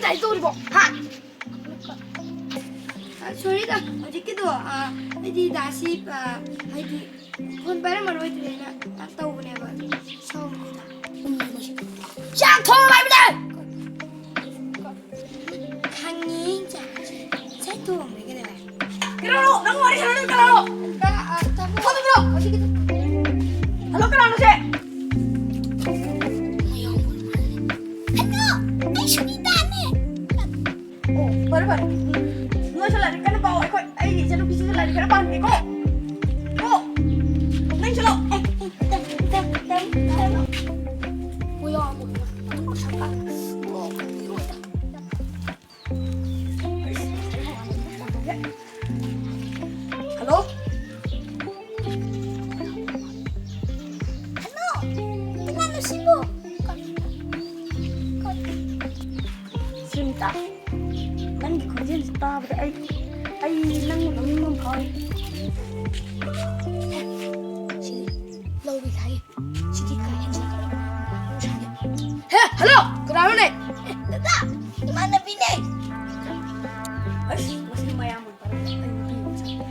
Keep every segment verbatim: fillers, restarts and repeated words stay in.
ꯑꯩ ꯇꯧꯔꯤꯕꯣ? ꯍꯥ? ꯁꯣꯔꯤꯗ, ꯍꯧꯖꯤꯛꯀꯤꯗꯣ, ꯑ, ꯑꯩꯗꯤ ꯗꯥꯁꯤ, ꯑ, ꯍꯥꯏꯗꯤ ꯐꯣꯟ ꯄꯥꯏꯔꯝꯃꯔꯣꯏꯗ꯭ꯔꯦꯅ ꯇꯧꯕꯅꯦꯕ꯫ ꯁꯥꯎꯅꯨꯗ꯫ ꯆꯥꯛ ꯊꯣꯡꯉꯣ ꯍꯥꯏꯕꯅꯦ! ꯈꯪꯉꯤ, ꯆꯥꯛ, ꯆꯥꯛ ꯊꯣꯡꯉꯦ ꯀꯩꯗꯧꯔꯦ? ꯀꯅꯥꯅꯣ? ꯅꯪ ꯋꯥꯔꯤ ꯁꯥꯟꯅꯔꯤꯗꯣ ꯀꯅꯥꯅꯣ? ꯇ-, ꯑ, ꯇꯥꯃꯣ꯫ ꯐꯣꯟꯗꯣ ꯄꯤꯔꯛꯑꯣ꯫ ꯍꯧꯖꯤꯛꯀꯤꯗꯣ꯫ ꯍꯜꯂꯣ, ꯀꯅꯥꯅꯣ ꯁꯦ? ꯍꯜꯂꯣ, ꯑꯩ ꯁꯨꯅꯤꯇꯥꯅꯦ꯫ ꯑꯣ, ꯐꯔꯦ, ꯐꯔꯦ꯫ ꯎꯝ, ꯅꯣꯏꯁꯨ ꯂꯥꯏꯔꯤꯛ ꯀꯟꯅ ꯄꯥꯎ꯫ ꯑꯩꯈꯣꯏ, ꯑꯩꯒꯤ ꯏꯆꯟꯅꯨꯄꯤꯁꯤꯁꯨ ꯂꯥꯏꯔꯤꯛ ꯈꯔ ꯄꯥꯍꯟꯒꯦꯀꯣ꯫ ꯀꯣ? ꯅꯪꯁꯨ ꯂꯥꯛꯑꯣ꯫ ꯑꯦ, ꯑꯦ, ꯇ-, ꯇ-, ꯇ-, ꯇ-, ꯍꯣꯏ, ꯌꯥꯎꯔꯝꯃꯣ꯫ ꯑꯗꯨꯝ ꯁꯪꯀꯥꯟꯗ꯫ ꯑꯣ, ꯏꯔꯣꯏꯗ꯫ ꯍꯜꯂꯣ? ꯍꯜꯂꯣ? ꯀꯅꯥꯅꯣ ꯁꯤꯕꯨ? ꯁꯨꯅꯤꯇꯥ, ꯅꯪꯒꯤ ꯈꯣꯟꯖꯦꯜꯁꯤ ꯇꯥꯕꯗ ꯑꯩ, ꯑꯩ ꯅꯪꯕꯨ ꯂꯧꯅꯤꯡꯕ ꯑꯃ ꯐꯥꯎꯔꯦ꯫ ꯁꯤꯗꯤ ꯂꯧꯕ ꯌꯥꯏ꯫ ꯁꯤꯗꯤ ꯀꯥ ꯍꯦꯟꯖꯤꯜꯂꯦ꯫ ꯍꯦ, ꯍꯜꯂꯣ! ꯀꯅꯥꯅꯣꯅꯦ? ꯑꯦ, ꯗꯗꯥ, ꯏꯃꯥꯟꯅꯕꯤꯅꯦ꯫ ꯑꯁ, ꯃꯁꯤ ꯃꯌꯥꯝ ꯑꯣꯏ ꯄꯥꯔꯦ꯫ ꯑꯩ ꯅꯨꯄꯤ ꯑꯃ ꯆꯠꯂꯦ꯫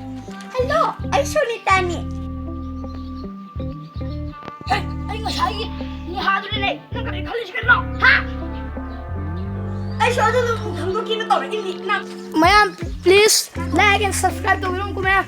ꯍꯜꯂꯣ, ꯑꯩ ꯁꯣꯅꯤꯇꯥꯅꯤ꯫ ꯍꯦ, ꯑꯩ ꯉꯁꯥꯏꯒꯤ ꯅꯤꯍꯥꯗꯨꯅꯤꯅꯦ꯫ ꯅꯪ ꯀꯔꯤ ꯈꯜꯂꯤꯁꯤ ꯀꯩꯅꯣ? ꯍꯥ? ꯑꯩꯁꯨ ꯑꯗꯨꯗꯨ ꯈꯪꯗꯣꯛꯀꯦꯅ ꯇꯧꯔꯛꯏꯅꯤ, ꯅꯪ꯫ ꯃꯌꯥꯝ, please, like and subscribe ꯇꯧꯕꯤꯔꯝꯃꯨꯀꯣ, ꯃꯌꯥꯝ꯫